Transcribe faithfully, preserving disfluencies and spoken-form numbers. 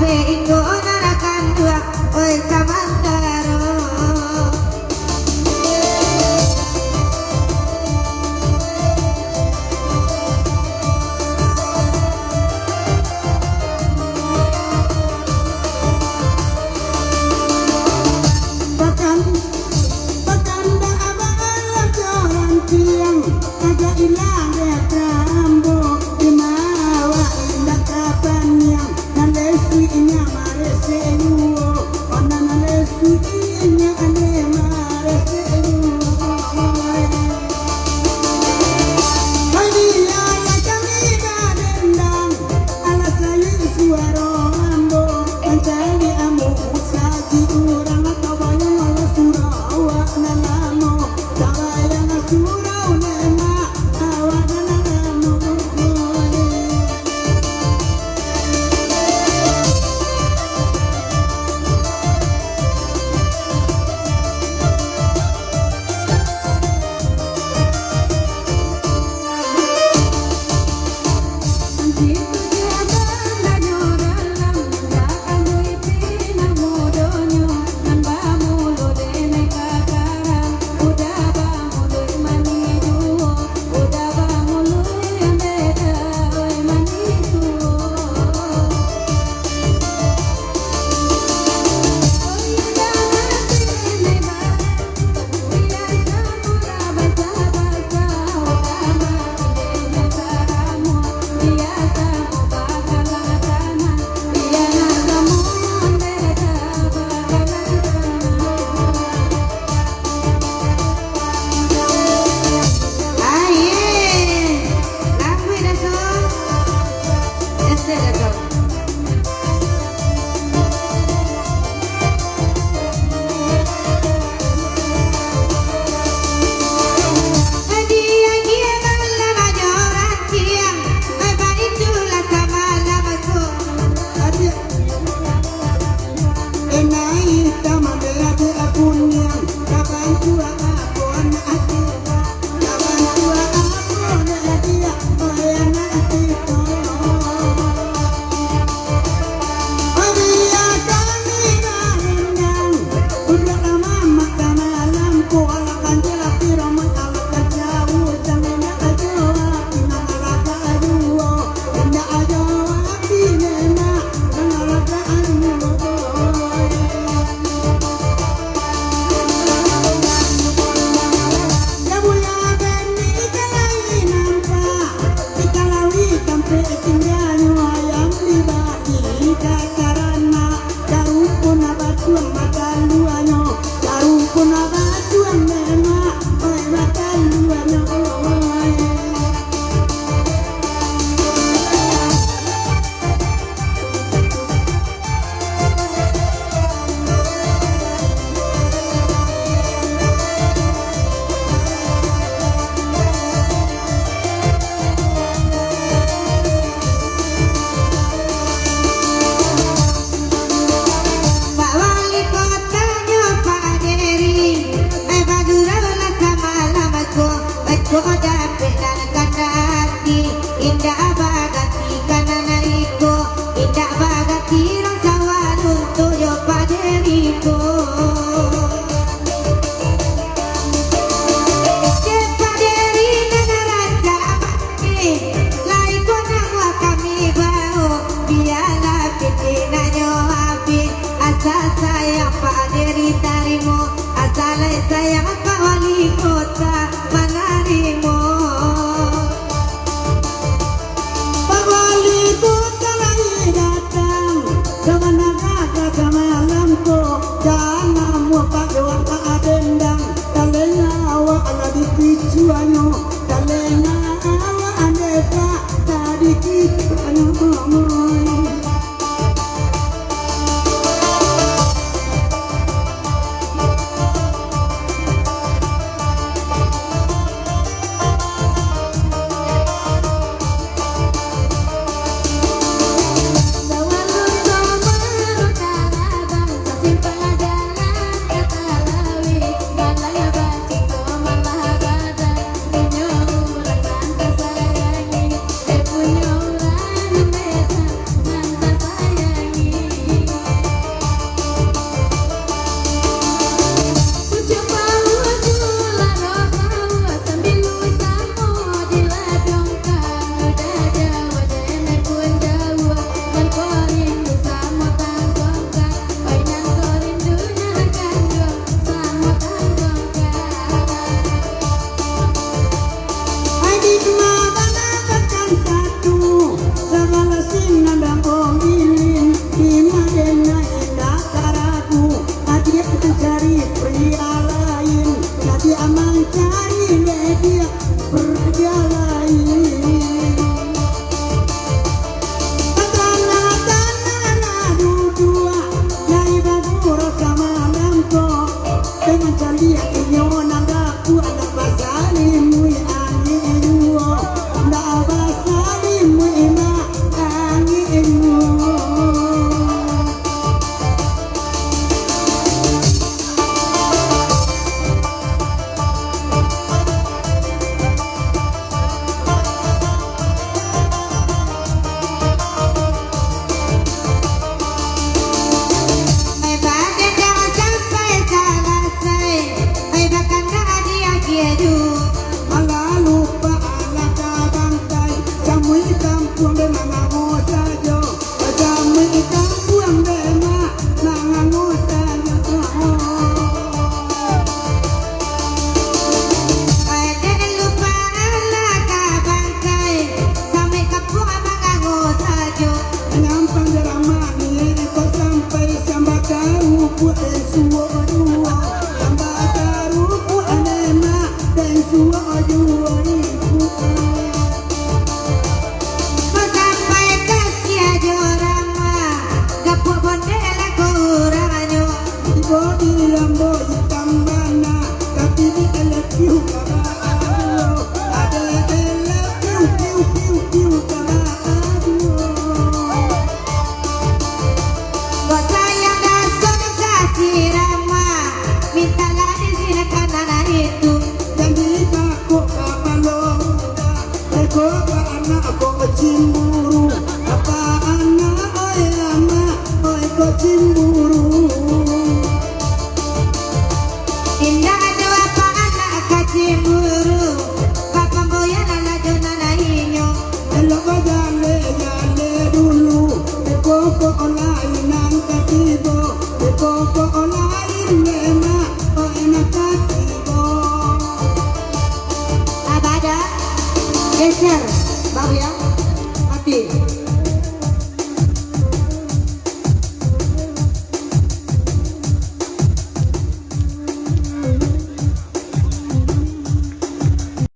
Inggo narakan dua, oi samantaro. Bahkan, bahkan dak abah alam jorang tiang, agak ilang dek rambo, dimawak indak kapaniang. Nan lesuiknyo maresek juo, oh, nan lesuiknyo ade maresek juo. Hai, bialah kami badendang, alah sayik suaro ambo, mancaliak ambo usah di urang, atau bayang alah surau awak nan lamo, tabayang surau nemak awak nan lamo. Buek den suo juo, tambah karupuak den mak, den suo juo ipuak. Kok sampai kasiah jo Rama, gapuak bondeh lah kurangnyo. Tibo di ambo itam bana, tapi di elekiu kaba aduo. Ade elekiu, kiu, kiu, kiu, kaba aduo. Kok sayang daso ka si Rama, mintalah izin ka nan itu. Jadi takok kapalo muda, iko baanak kok cimburu. Apa anak oi amak, oi kok cimburu. Indak ado apa anak ka cimburu, bapamboyanan lah jo nan lainyo. Elok bajaleh-jaleh dulu, iko kok lai nan ka tibo, iko kok